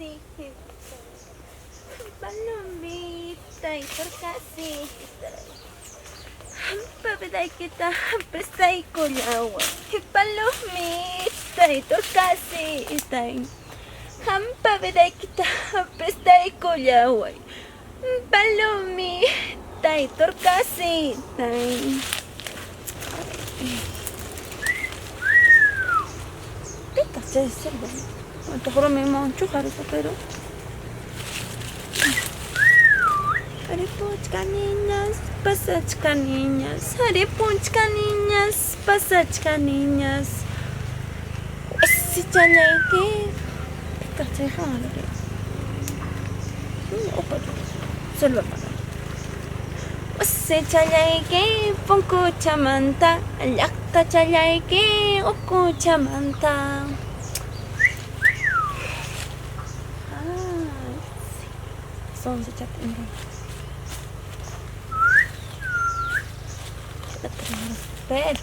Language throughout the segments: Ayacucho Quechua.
Torcasita, palomita y torcasita. Papidaykita prestaykullaway, palomita y torcasita. Qampa vidaykita prestaykullaway, palomita y torcasita. Pitaq chay selva? Tuqrumiman chuqarusqa pero Ripuchkaniñas, pasachkaniñas, ripuchkaniñas, pasachkaniñas. Wasichallayki. Pitaq chay hanri? Upa selva para. Wasichallayki punkuchamanta, llaqtachallayki ukuchamanta. Ah, sí. Sonsichata Pero.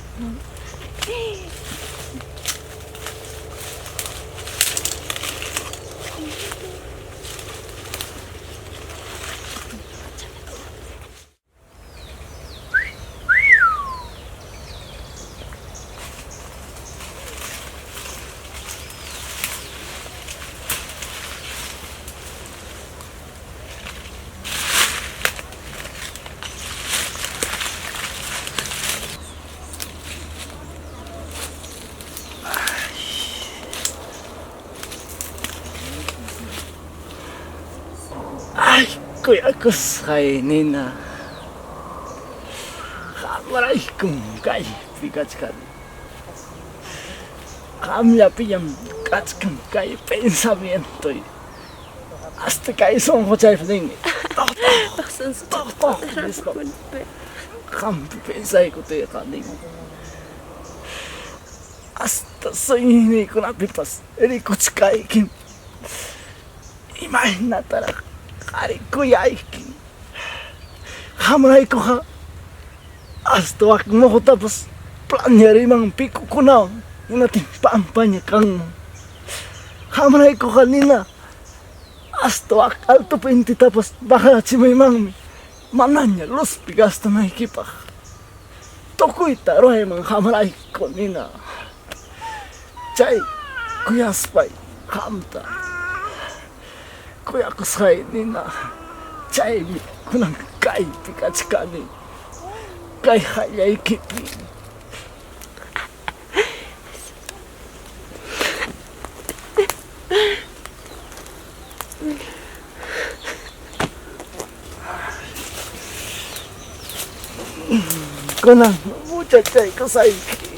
Ay, kuyakusqay nina. Qamraykum kaypi kachkani. Qamllapillam kachkan kay pensamientoy. Hasta kay sunquchaypi ninmi. Toq toq toq toq nispa. Qampi pensaykutiyqa nin. Hasta sueñoyniykunapipas rikuchkaykim. Imaynataraq qari kuyayki. Qamraykuqa hasta wak muhutapas planeariyman picokunawan hinatin pampaña kanman. Qamraykuqa nina hasta wak altopi intitapas bajarachimuymanmi manaña luzpi gastanaykipaq. Tukuyta ruwayman qamrayku nina. Chay kuyaspay qamta kuyakusqay nina. Chaymi kunan kaypi kachkani kay qallaykipi. Kunan muchachaykusayki.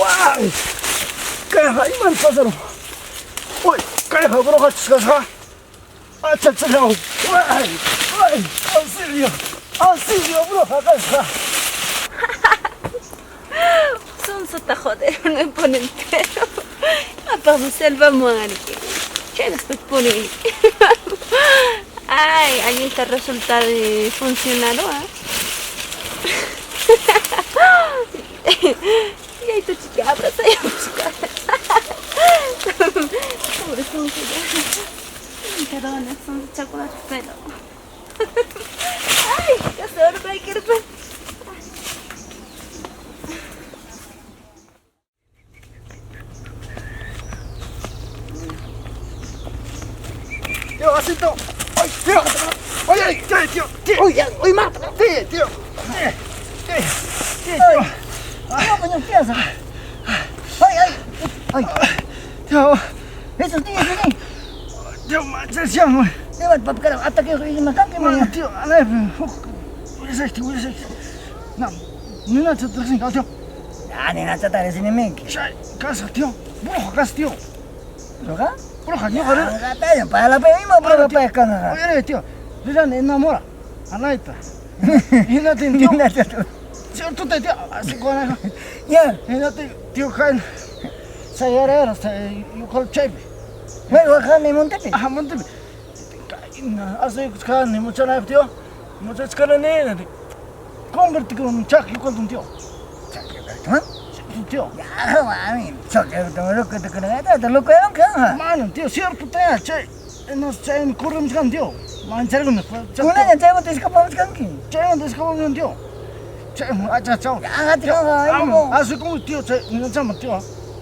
Wow! Kayqa iman pasarun? Uy, kayqa brujachiskasqa. Achachallaw! Way! Way! Auxilio! Auxilio, bruja kasqa! Sonsota joder, me pone entero. Apaqmi selvamuwanki. Chaynaspa purini. Ay, allinta resulta de funcionarua. Y ahí tu chica abraza y busca. Pobre sonso ya. Perdona, son chocolate pero. Ay, qué sorpresa, Tío, asito. Ay, tío. Oye, tío, tío, tío. Oye, oye, mata. Tío, tío. Tío, tío, tío. No, pues no empieza. Ay, ay, ay. Tío, Eso, tío, eso, tío. tío, machachan. Tío, papá, hasta que me canque, Bueno, tío, a ver, willasayki, willasayki. Na, ninacha riqsinki, tío. Ah, ninacha taresinimiki. Chay, kasqa, tío. Bruja kas, tío. ¿Bruja? Bruja, ñuqa rira. Para la misma bruja pesca. Oye, tío, rirani enamora. Anayta. Hinatin, tío. Cierto, tío, así con Ya. Hinatin, tío, kayn. Sayarera, yuqal chaypi. May waqani montepi. Ah, montepi. Asuykuchkani muchanaypaq tío. Muchachkani convertikun chaki yukaltun tío. Chaki yukaltun? Tío. Ya, mami, chaki yukaltun loco tukunagata, loco yaron Mano, tío, cierto te, che. No sé, corremos tío. Mancharikuni. Kunanya chaymanta escapamachkanki. Chaymanta escapamachkan tío. Chay, acha, chao. Ya, tío, Asuykumun tío, chay, ninachama tío.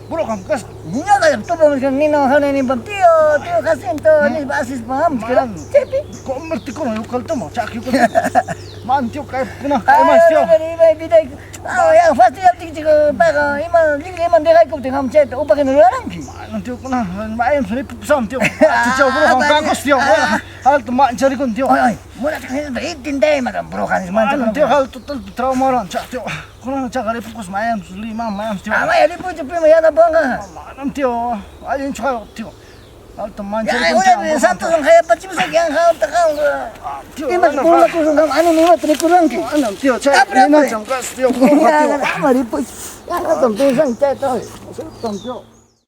Burukam kasqa. Ñuqa tupamachkan nina hanayninpam tío, tío Jacinto, nispa asispa hamuchkan. Chaypi. Convertikuna yukaltuma, chaki yukaltuma. Man, tío, kay kuna, kay mas tío. Ah, ya, fastidiaptinchik payqa ima llika iman dejaykuptin qam chayta upaqina ruraranki. Mano, tío, kuna, mayam suni tío. Chichao burukam kakos tío. Alto mancharikun tío. Ay, ay, munachkan hinaspa intintay imatam bruja nispa Mano, tío, alto alto traumaran, cha, tío. Kuna chaqa ripukus mayam lima mayam tío. Amaya ripuchu pima yanapanqa. Mano, tío, allinchu tío. Alto Ya, mancharikun. una Santos hayapachimusayki yanqa qam. Tío, Ima burlakusun qam anima imata rikuranki. Mano, tío, chay, Apre, apre. ninacham kas, tío, tío. Ya, ama ripuchu. Yanqatam piensan chayta. Tío.